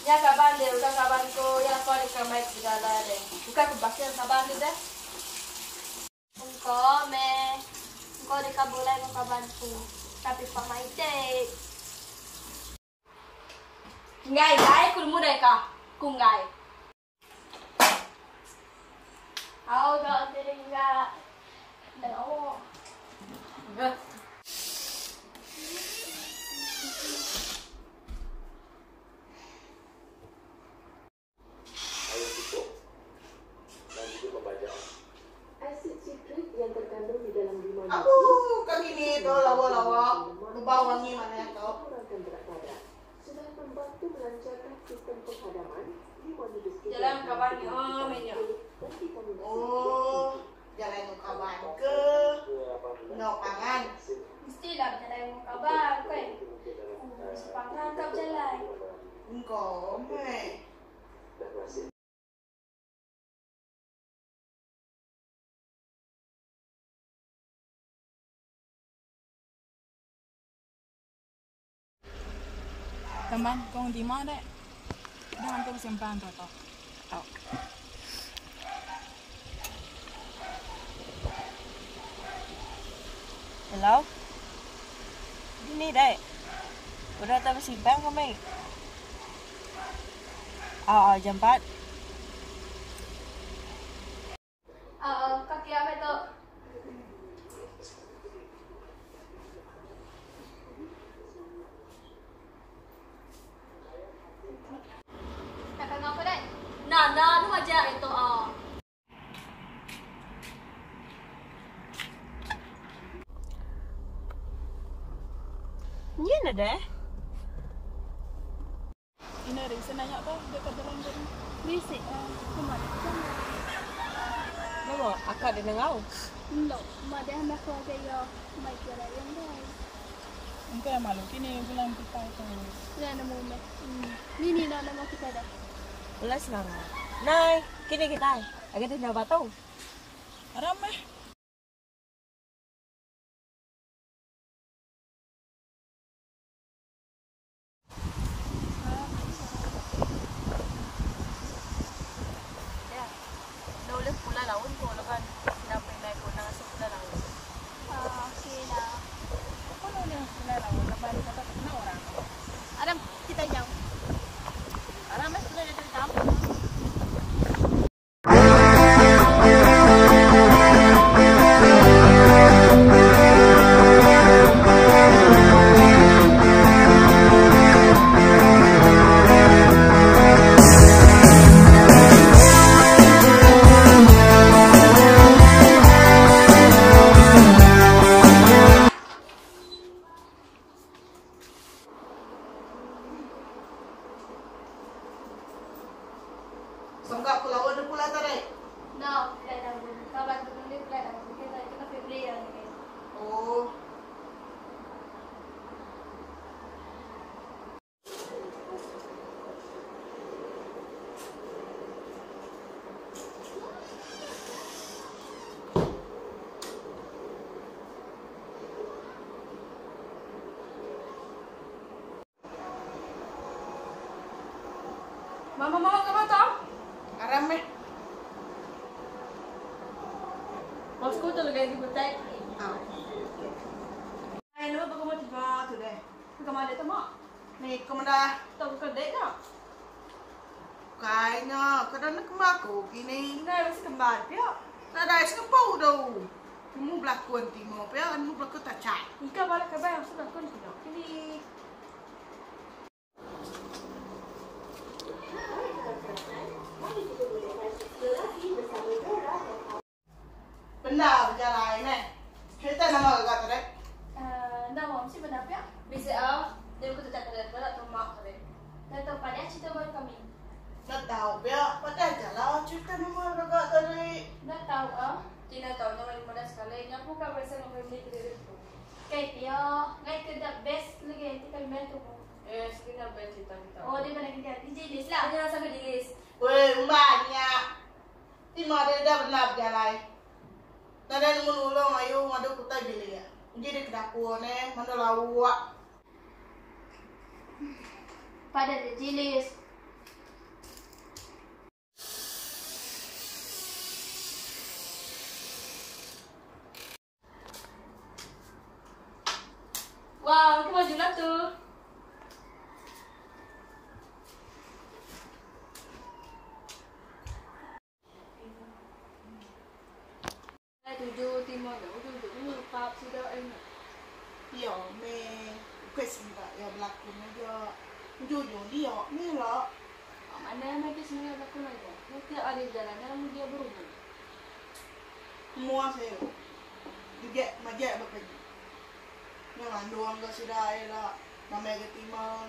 Nya kaban deh udah kaban ko ya ko deka mai ke bejalai deh. Bukai ku bakil kaban tu deh. Engko meh engko deka begulai enggau kaban ku tapi pa mai tek. Enggai enggai ku nemu deh ka ku enggai. Au ga enti deh engga enda ngawa. Air tutup dan juga pembajaan. Asid sitrik yang terkandung di dalam limau Apu nipis ka ngini bisa tu membantu lawa-lawa mengurangkan lemak bebau wangi dan manah tu. mengurangkan berat badan. Selain membantu melancarkan sistem penghadaman, limau nipis juga Jalan kaban mengandungi nya vitamin meh nya. A dan vitamin C yang Oh tinggi. jalai enggau kaban ke enggau pangan. Mesti lah bejalai enggau kaban kai. Ku sepangan ka bejalai. Engkau meh. Kaban, kong dima dek. Dah antu besimpan tu tok. Au. Hello. Dini dek. Udah tak besimpan kami. Au au jampat. Au ka kia meh tu. Kak ngau ko deh. Nah nah nu aja itu ah. Nyin dah deh. Ina ada bisi nanya ka deka dalam tadi. Bisi kuma deh jangan. Nama akak deh nengau. Endo madah meh ko agai iya mai kira iya enggai. Engka iya malu kini bulan kitai tu. Enda nemu meh. Ni ni enda nemu kitai deh. Pulai selangor. Nai kini kitai agai deh nyau batu. Aram meh. Ya. Enda ulih pulai laun ko laban sida apai indai ko enda ngasuh pulai laun. Ah okey lah. Aku enda ulih pulai laun laban kata tu kena orang. Aram kitai nyau. Aram meh pulai diatu itam. Sangka ku lawa deh pulai tadi. No, pulai laun. Kaban tu nulis pulai laun. Kita kena family ya ni. Oh. Mama mama ke mata? Aram meh. Bosku tu lagi dibutai. Ah. Ai nama baka ma tiba tu deh. Ke mana tu mak? Ni ke mana? Tu ke dek nya. Kai nya, kada nak kembar aku kini. Ndai mesti kembar pia. Nadai sengepau tu. Nemu belakon timo pia, nemu belakon tachat. Engka bala kaban yang suka belakon kena kini. Hai rakan-rakan, mari kita mulakan eksplorasi bersama Dora dan Bendar bejalai neh. Cerita nama gaga tadi? Uh, nama mesti bendar pia? Bisi ah, dia buku tachat tadi, dah tak mak tadi. Dah tahu padah cerita baru kami. Dah tahu pia, padah aja lah cerita nama gaga tadi. Dah tahu ah. Tina tahu nya main muda sekali, nya aku ka biasa ngau family kediri tu. Kai pia, ngai ke the best lagi nanti kami main tu. Eh, sekina best cerita kita. Oh, dia mana kita DJ list lah. Hanya rasa ke jelis. Weh, umban nya. Ti ma dia dah benar bejalai. Nadai nemu nulung ayu ngadu kutai bilik. Uji dia ke dapur neh, manda lawak. Pada dia jelis. tuju Timur nya ujung-ujung nyukap sida nya. Iya meh ukai semina iya belakun aja. Ujung-ujung dia meh la. Manah meh ti semina belakun aja. Tiap hari bejalai enda nemu dia berumah. Mua saya la. Majak majak baka nya. Nya ngandung ga sida iya la. Nama ga Timur.